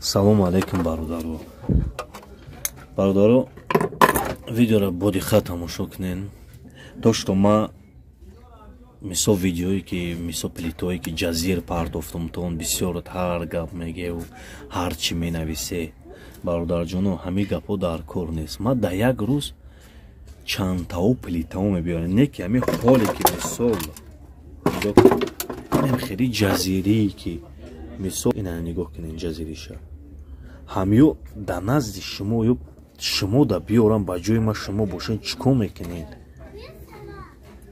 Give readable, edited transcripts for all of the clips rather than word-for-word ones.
Салому алейкум, бародаро. Бародаро, видеоро бо диққат тамошо кунен. То что ма мисол видеое ки, мисол плитое ки ҷазир партофтум, то он бисёр ҳар гап мегеву ҳар чӣ менависе. Бародарҷоно, ҳамин гапҳо дар кор нест. Ма дар як рӯз чандтао плитао мебиёрам, не ки ҳамин ҳоле ки, мисол, хеле ҷазирие ки, мисол, ина нигоҳ кунен, ҷазириша ҳамё дар назди шумо ё шумо да биёрам, ба ҷои ма шумо бошен, чӣ кор мекунед?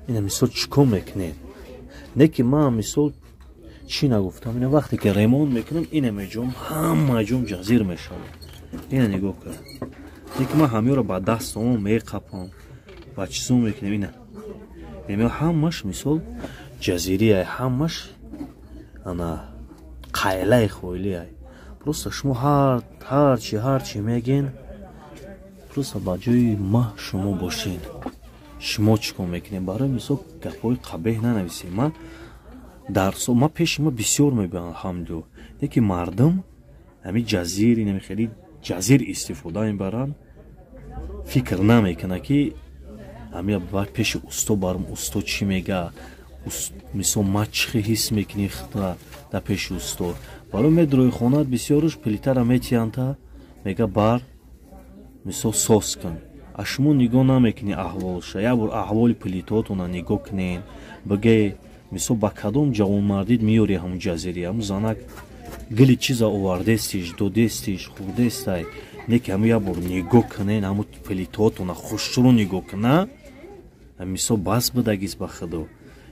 Ина, мисол, чӣ кор мекунед? Не ки ман, мисол, чӣ нагуфтам. Ина, вақте ки ремонт мекунам, ина меҷом, ҳама ҷом ҷазир мешавад. Ина нигоҳ кун. Не ки ман ҳамёро ба дастом меқапам ва чизо мекунем. Ина ина ҳамаш, мисол, ҷазирияй, ҳамаш ана қайлаи хойлиай. Просто шумо ҳарчи меген, просто ба ҷои ма шумо бошед, шумо чӣ кор мекунед? Барои мисол, гапҳои қабеҳ нанависед. Ман дарсо ма пеши ма бисёр мебиён, алҳамдулилла. Не ки мардум ҳамин ҷазир, инами хеле ҷазир истифода мебаранд, фикр намекунад, ки ҳамин бояд пеши усто барам, усто чӣ мега, мисол, ма чӣ ҳис мекунӣ дар пеши усто. Барои медрои хонат, бисёруш плитара метиянта, мега: «Бар, мисол, сос кун». А шумо нигоҳ намекунӣ аҳволша. Як бор аҳволи плитоотона нигоҳ кунен, биге, мисол, ба кадом ҷавонмардид меёри ҳамун ҷазири? Ҳамун занак гили чиза овардестиш, додестиш, хурдестай. Не ки ҳамун як бор нигоҳ кунен, ҳамун плитоотона хушрӯ нигоҳ куна, мисол, бас бидагист, ба худо.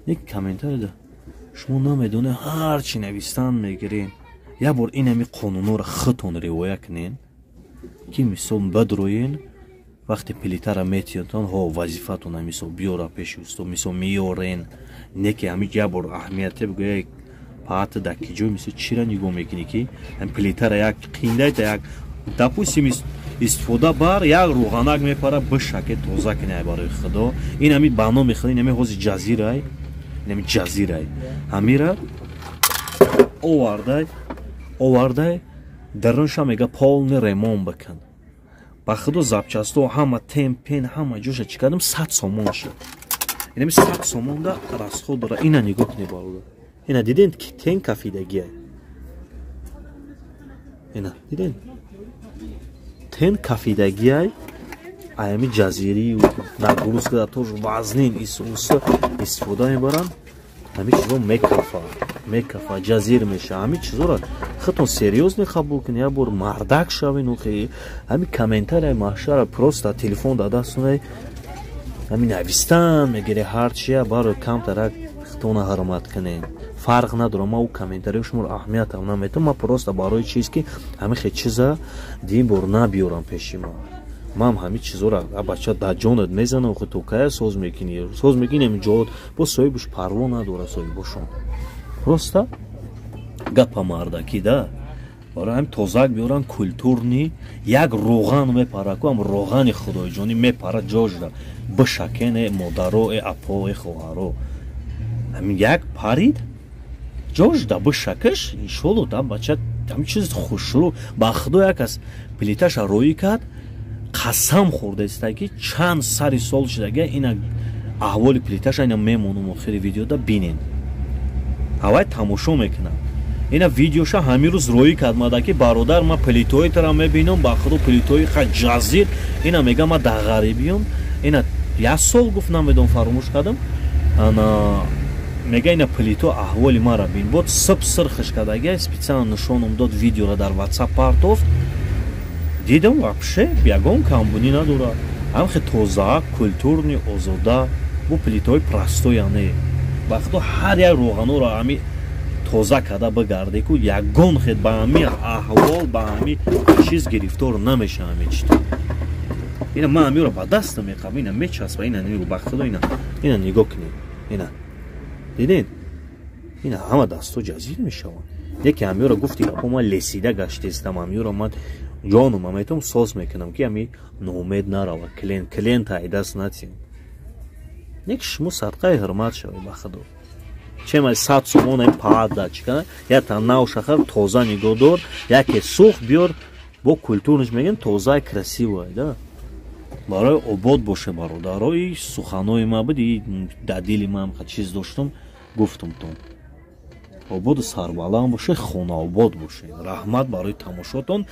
Не комментарий шумо намедонед, ҳар чӣ навистан мегирем. Як бор инами қонунҳоро худтон риоя кунен, ки, мисол, бадроен, вақте плитара метиётон, ҳо, вазифатона, мисол, биёра пеши усто, мисол, меёрен. Не ки ҳами як бор аҳамияте бигӯя паата дар ки ҷой, мисол, чира нигоҳ мекунӣ, ки плитара як қиндайта, як, допустим, истифода бар, як рӯғанак мепара, бишаке, тоза кунай. Барои худо, ин ҳами ба номи худо, ин ҳами ҳози ҷазирай, ин ҳами ҷазирай, ҳамира овардай, овардай, дарунша мега: «Полный ремонт бикун». Ба худо, запчасто ҳама, темпен, ҳама ҷоша чӣ кардам, 100 сомон шуд. Инами 100 сомонда расход дора. Ина нигоҳ кунед, бародар, ина диден, ки тен кафидагиай. Ина диден, тен кафидагиай. Аями ҷазирию нагрузка тож вазнин исуса истифода мебаранд, ҳамин чизо мекафа, мекафа, ҷазир меша. Ҳамин чизоро худтон серьёзно қабул кунед, як бор мардак шавен. Охи, ҳамин комментария маҳшара, просто телефон дар дастунай, ҳамин навистан мегире ҳарчия. Барои камтарак худтона ҳурмат кунед. Фарқ надорам, ман ӯ комментариё шуморо аҳамиятам наметам. Ман просто барои чиз ки ҳамин хе чиза дин бор набиёрам пеши ман. Ман ҳамин чизоро, бача, дар ҷонат мезанам. Охи, ту кая соз мекунӣ, соз мекунӣ ҳамин ҷоот, бо соҳибаш парво надора. Соҳибошон просто гапа мардакӣ да. Барои ҳамин тозак биёран, культурный. Як роған мепара ку, ам роғани худоиҷонӣ мепара, ҷожда бишакен, э модаро, э апо, э хоҳаро. Ҳамин як парид, ҷожда бишакаш, иншолло, да бача, ҳамин чиз хушрӯ. Ба худо, як кас плиташа роӣ кард, қасам хӯрдаиста, ки чанд сари сол шудага, ина аҳволи плиташа. Ина мемонум, охири видеода бинен, ҳавай тамошо мекунам. Ина видеоша ҳамин рӯз роӣ кард мада, ки: «Бародар, ман плитои тара мебинам, ба худо, плитои ха ҷазир». Ина мега: «Ман дар ғарибиём». Ина як сол гуфт, намедон, фаромӯш кардам. Ана мега: «Ина плито аҳволи мара бин». Бод сиб сирхиш кардага, специально нишоном дод, видеоро дар Ватсап партофт. Дидам, вообще ягон камбунӣ надорад, ҳамхе тоза, культурный, озода. Бу плитои простой ане. Ба худо, ҳар як роғаноро ҳами тоза карда бигарде ку, ягон хед ба ҳами аҳвол, ба ҳами чиз гирифтор намеша. Ҳами чито ина ман ҳамиро ба даста меқаб, ина мечаспа, ина, ба худо, ина, ина нигоҳ кунед, ина дидед, ина ҳама дастҳо ҷазир мешаванд. Яке ҳамиёро гуфти гапо, ман лесида гаштестам. Ҳамиёро ман ҷонум аметом, соз мекунам, ки ҳами ноумед нарава клиент, клиента айдаст натиҳам. Не ки шумо садқаи ҳурмат шавед, ба худо. Чем ай 100 сомон ай паада чика, я та нав шахар, тоза нигоҳ дор, яке сух биёр, бо культурныш мегӯем, тоза, красиво, да. Барои обод боше, бародаро. И суханои ма буд, и дар дили ман чиз доштум, гуфтумтон. Ободу сарбаланд боше, хонаобод боше. Раҳмат барои тамошотон.